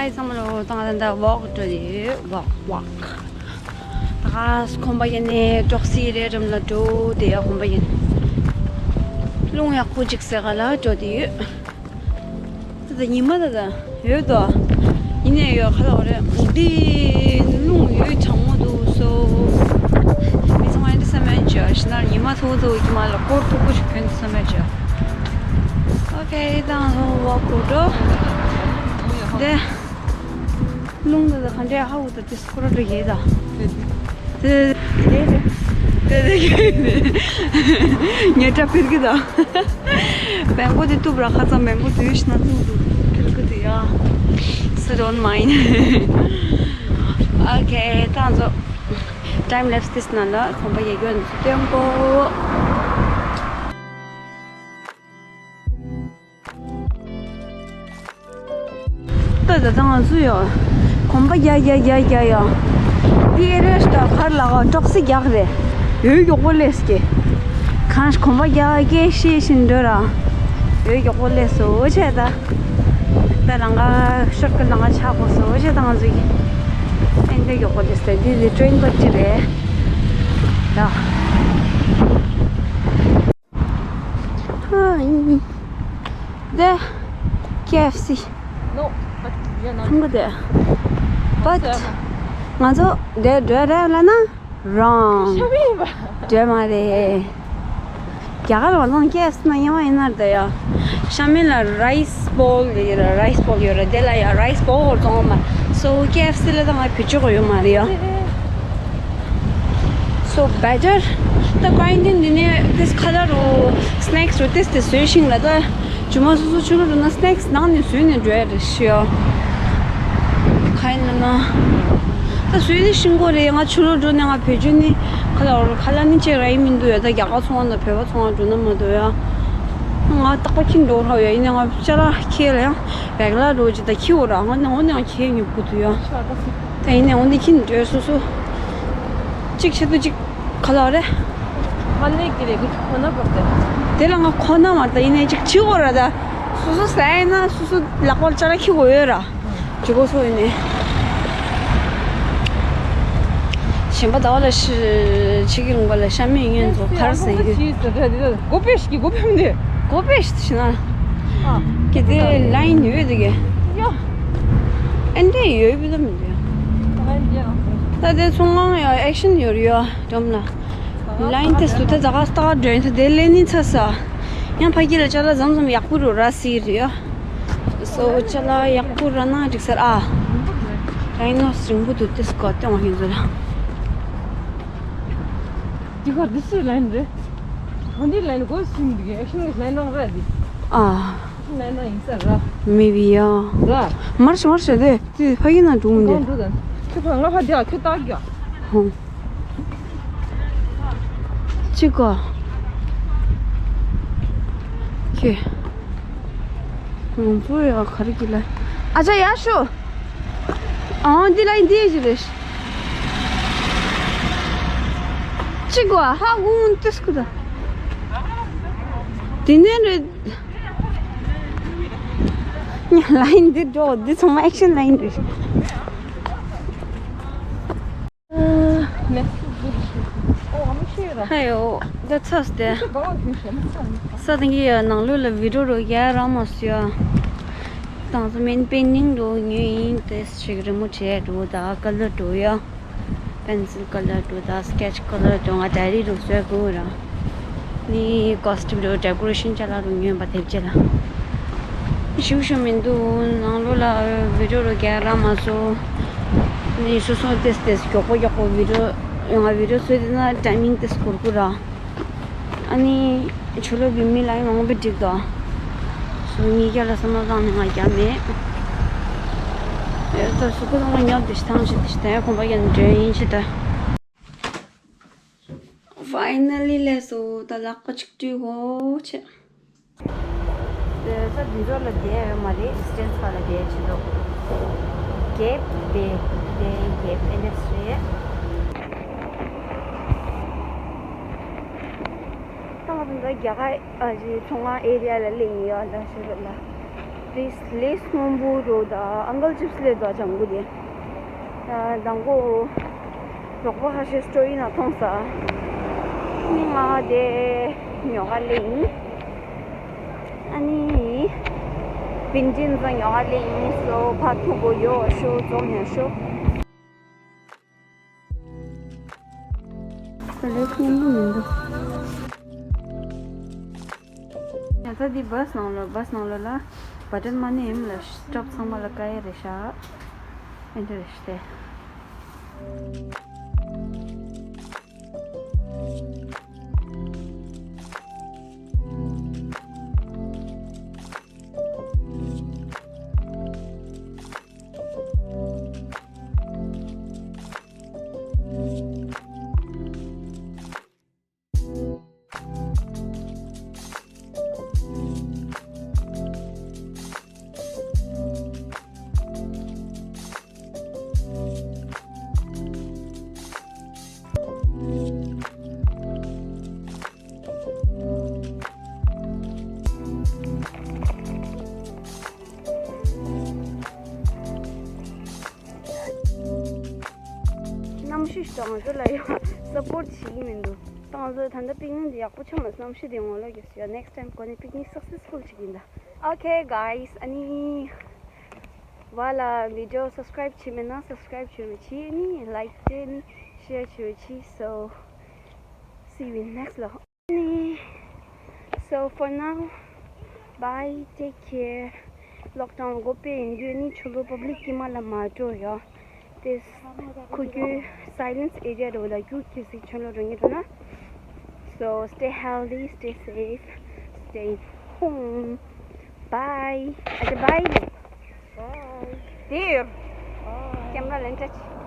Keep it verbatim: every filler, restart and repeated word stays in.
ཨའི་ཚང་མ་ལོ། ད་ང་ད་ཝོག་འགྲོ་དེ་ཡོད། ཝོག་ཝོག་ད་ཁོམ་པ་ཡིན་ནས་ཀྲོག་སི་རེད་རམ་ལ་འགྲོ་དེ་ཡ། ཁོམ་པ་ཡིན། རླུང་ཡག་པོ་ཅིག་སེ་ག་ལ་འགྲོ་དེ་ཡོད། ད་ད་ཉི་མ་ད་ད་ཡོད་དོ། ཡིན་ནས་ཡོད་ཁ་ལོ་རེད། འདི་རླུང་ཡོད་གྲང་མོ་འདུག་སོ། མི་ཚང་མ་འདི་བསམ་ཡ་ཅོ་ཤི་ན་ཉི་མ་ཐུག་ཐུག་གི་མ་ལ་སྐོར་ཕྲུ་གུ་ཞིག་ཕན་བསམ་ཡ་ཅོ། ཨོ་ཁེ། ད་ལོ་ཝོག་གོ་འགྲོ། དེ། རླུང་དེ་དག་ག་འདྲས་ཧ་གོ་ད། དེ་སྐོར་ར་ཡེ་ད། དེ་དེ་དེ་དེ་ངས་སྐྲ་ཕེར་གི་ད། མེང་གོ་དེ་གཏུབ་ར། ཁ་ཚ་མེང་གོ་དེ་ཡོད་ཤི་ན་གཏུབ་འདུག་ཕེར་གི་དེ་ཡ། So don't mind. Okay, ད་ང་ཚོ་time lapse དེ་ནང་ལ་ཁོམ་པ་ཡེ་རྒྱུ་ཡིན་ཚུལ་སྟོན་གོ། ལྟོས་དང་། ང་ཚོ་ཡོ་གོམ་པ་རྒྱག་རྒྱག་རྒྱག་རྒྱག་ཡོ། འདི་ཨེ་རེས་ད་གར་ལ་ག་ཀྲོག་སི་རྒྱག་རེད། ཡོད་མགྱོགས་པོ་ལས་ཀྱི། གང་ཞིག་གོམ་པ་རྒྱག་སྐད་ཤེས་བཞིན་འགྲོ་ར། ཡོད་མགྱོགས་པོ་ལས་སོ་བྱས་ད། ད་རང་ག་ཤོར་ཀི་ལང་ག་ཆག་གོ་སོ་བྱས་ད། ང་ཚོ་ཡི་ཨེ་འདྲ་མགྱོགས་པོ་ལས་སོ། འདི་འདི་ཊེན་པ་ཅི་རེད་ད། Hi. There, K F C. No, but we are not. ཁོང་གི་དེ། But ང་ཚོ་དེ་འགྲོ་རེད་ལ་ན་རོང་། ཤ་མེད་པ། འགྲོ་མ་རེད། རྒྱ་གར་ལ་ང་ཚོ་K F C ན་ཡིན་བ་ཡིན་ན་དེ་ཡ། ཤ་མེད་ལ་རའི་སི་བོལ་ཡོད་ར། རའི་སི་བོལ་ཡོད་ར། དེ་ལ་ཡ་རའི་སི་བོལ་བཙོང་མ། So K F C ལ་ད་ང་བེད་སྤྱོད་གོ་ཡོད་མ་རེད་ཡ། So better. ད་ཀ་ཡིན་ཏེ་འདི་ནས་དེས་ཁ་ལག་རུ་སི་ནེག་སི་རུ་དེས་དེ་བཟོས་ཤིང་ལ། ད་ཇུ་མ་སོ་སོ་ཕྱི་ལོགས་འགྲོ་ན་སི་ནེག་སི་ནང་ནས་བཟོས་ནས་འགྲོ་ཡ་རེད་ཤི་ཡ། ཁ་ཡིན་ན་ན། ད་བཟོས་ནས་ཤིང་གོ་རེད། ང་ཕྱི་ལོགས་འགྲོ་ནས་ང་བེད་སྤྱོད་ནི་ཁ་ལག་རུ་ཁ་ལག་ནི་ཅེ་ར་ཡིན་མི་འདུག་ཡ། ད་རྒྱ་གར་ཚོང་བ་དང་བོད་པ་ཚོང་བ་འགྲོ་ན་མ་འདུག་ཡ། ང་རྟག་པར་ཁྱིམ་འགྲོ་ར་ཡ། ཡིན་ནའང་ང་ཅ་ལག་ཁྱེར་ལ་ཡང་བེག་ལ་འགྲོ་ཅི་ད་ཁྱི་འོ་ར། ང་ནི་འོ་ནི་ཡང་ཁྱེར་ཉོ་དགོས་འདུག་ཡ། ད་ཡིན་ནའང་འོ་ནི་ཁྱིམ་འགྲོ་སོ་སོ། གཅིག་བྱེད་དུ་གཅིག་ག་ལ་རེད། ང་ནི་གི་རེད་གི་ཁོ་ན་བབས་ཏེ། དེ་ལ་ང་ཁོ་ན་མ་རེད་ད། ཡིན་ནའི་གཅིག་བྱེད་འོ་ར་ད། སོ་སོ་ཟ་ཡིན་ན་སོ་སོ་ལག་པར་ཅ་ལག་ཁྱི་འོ་ཡོད་ར། ཇི་གོ་སོ་ཡིན་ནའི། གཞན་པ་ཟླ་བ་ལ་ཤི་ཆི་གི་རུང་བ་ལ་ཤ་མེད་ཡོན་ཚོ་ཕར་ཟེར་གི། གོ་པེ་ཞིག་གི་གོ་པེ་མི་འདུག་གོ་པེ་ཞིག་ཤི་ན། ཨ། གི་དེ་ལ་ཡིན་ཡོད་དེ་གི། ཡ། ཨན་དེ་ཡོད་བི་ད་མི་འདུག་ད་དེ་ཚོང་ཁང་ཡ་ཨེག་ཤན་ཡོད་རེད་ཡ་འགྲམ་ལ། ལ་ཡིན་དེ་སུ་ད་ད་ག་སྟག་འགྲོ་ཡིན་ད་དེ་ལས་ནི་ཚ་ས། ཡང་ཕ་གི་ལ་ཅ་ལག་ཟམ་ཟམ་ཡག་པོ་རུ་ར་སི་རེད་ཡ། སོ་ཅ་ལག་ཡག་པོ་ར་ན་འགྲིག་སར་ཨ། ར་ཡིན་ནོ་རིང་པོ་འདུག་དེ་སྐོར་ཏེ་འོང་ཡིན་ཟེར། འདི་ག་འདི་སུའི་ལན་རེད། ཁོང་འདི་ལན་གོ་སུན་འདུག་ཨེག་ཤན་གི་ལན་རང་ར་འདི། ཨ། ལན་རང་ཡིན་ས་ར། མི་བི་ཡ། ར། མར་ཤ་མར་ཤ་དེ་དེ་ཕ་གི་ན་འགྲོ་མི་འདི། གང་འགྲོ་དང་། ཁྱོད་ཕ་ང་ཕ་དེ་ཨ་ཁྱོད་ལྟ་རྒྱ། ཧོ། ཅི་གོ། ཁྱེད། ང་ཚོ་ཡ་ག་རེ་གི་ལ། ཨ་ཅག་ཡར་ཤོག་ཨང་འདི་ལ་འདི་ཞིག་རེད། ཅི་གོ་ཧ་གོ་འདི་སྐུ་ད། འདི་ནས་རེད། ལ་ཡིན་འདི་འགྲོ་འདི་ཚང་མ་ཨེག་ཤན་ལ་ཡིན་རེད། ཧ་ཡོ། ད་ཚ་སྟེ། ས་དེང་གི་ཡ་ནང་ལོགས་ལ་བི་ཌིའོ་རོ་རྒྱག་རག་མ་སོང་ཡ། དང་ཚོ་མེན་པེན་ནིང་རོ་ཉོས་ཡིན་ཏེ་ཞིག་རི་མོ་བྱས་འགྲོ་ད་ཀ་ལར་འགྲོ་ཡ། པེན་སིལ་ཀ་ལར་འགྲོ་ད་སི་ཀེ་ཆི་ཀ་ལར་འགྲོ། ང་ཌའི་རི་རུ་བཟོས་དགོས་ར། ནི་ཀོ་སི་ཊིམ་རུ་ཌེ་ཀོ་རེ་ཤན་ཅ་ལག་རུ་ཉོས་པ་དེབ་ཅེ་ལ། ཞུ་ཞུ་མི་འདུག་ནང་ལོགས་ལ་བི་ཌིའོ་རུ་རྒྱག་རག་མ་སོང་། ནི་སོ་སོ་ཏེས་ཏེས་མགྱོགས་པོ་མགྱོགས་པོ་བི་ཌིའོ་ང་བི་ཌིའོ་བཟོས་དེ་ན་ཊའི་མིང་ཏེས་འགོར་གི་ར། ཨ་ནི་ཆུ་ལོག་གི་མི་ལ་ཡང་མང་པོ་འགྲིག་དོ། སུ་ངའི་རྒྱ་ལ་བསམ་བློ་བཏང་ནས་ང་རྒྱ་མེད། ཨེ་ད་སུ་ཁོ་ཚང་མ་ཉོབ་དེ་ཤི་ཐང་ཆད་དེ་ཤི་ད་ཡང་ཁོམ་པ་ཡང་འདྲེན་ཡིན་ཤི་ད། ཕའི་ནལ་ལི་ལས་སོ་ད་ལག་པ་གཅིག་བཀྲུས་གོ་ཆེ། ས་འདི་ཚོ་ལ་བསྡད་ཡོད་མ་རེད། སི་ཊེན་ཁ་ལ་བསྡད་བྱེད་དོ། གེབ་བསྡད་བསྡད་གེབ་ཨེ་ལེས་རེད། ད་ང་ཚོ་འདི་རྒྱ་གར་ཨ་ཅེ་ཚོང་ཁང་ཨེ་རི་ཡ་ལ་སླེབས་ཡིན་ཡ། ད་ཤི་རོ་ལ། This lace སྔོན་པོ་རོ་ད་ཨང་ཀལ་ཅིབ་སི་ལས་དོ་ལྗང་གུ་དེ། ད་དང་པོ་རོགས་པ་ཁ་ཤས་སི་ཊོ་རི་ནང་མཐོང་ས། ནི་ང་དེ་ཉོ་ག་ལེན། ཨ་ནི་བིན་ཅིན་ཙང་ཉོ་ག་ལེན་སོ་ཕ་ཐུག་གོ་ཡོ་ཤོ་ཙོམ་ཡོ་ཤོ། ད་ལས་ཁུངས་མི་མི་འདུག་ཡ་ད་འདི་བྷ་སི་ནང་ལོ་བྷ་སི་ནང་ལོ་ལ་བ་ཊན་མ་ནི་ཨེམ་ལ་སི་ཊོབ་ཚང་མ་ལ་ཀ་ཡ་རེ་ཤ་ཨེན་ཊར་རེ་ཤ་སྟེ། གནམ་གཤིས་དང་རི་ལ་ཡང་སཔོར་ཊི་བྱེད་ཀྱི་མི་འདུག་དང་བཟོ་ད་ལྟ་པིག་ནིག་འདི་ཡག་པོ་ཆགས་མ་སོང་། གནམ་གཤིས་དེ་ངོ་ལོག་གི་ཡོད། Next time གོ་ནས་པིག་ནིག་སག་སེ་སི་ཕུལ་བྱེད་ཀྱི་ཡིན་ད། Okay guys, ཨ་ནི་བ་ལ་བི་ཌི་ཡོ་སབ་སི་ཀ་རའིབ་བྱས་མེད་ན་སབ་སི་ཀ་རའིབ་བྱེད་རོགས་གྱིས། ཨ་ནི་ལའིཀ་བྱས་ནི་ཤེར་བྱེད་རོགས་གྱིས། So see you in next vlog. So for now, bye, take care. ལོག་ཌའོན་འགོ་པའི་ཡིན་དུས་ནི་ཆུ་ལོ་པབ་ལིག་དཀྱིལ་མ་ལ་མ་འགྲོ་ཡོ། དེ་ཁུ་ཁུ་སའི་ལེན་སི་ཨེ་རི་ཡ་རེ་བ་ལ་རྒྱུག་ཁྱི་སི་ཆུ་ལོ་འགྲོ་ངེས་འགྲོ་ན། So stay healthy, stay safe, stay home. Bye. ཨ་ཅེ་bye. Bye. Dear. Bye. Camera ལན་ཏྲ་ཆི།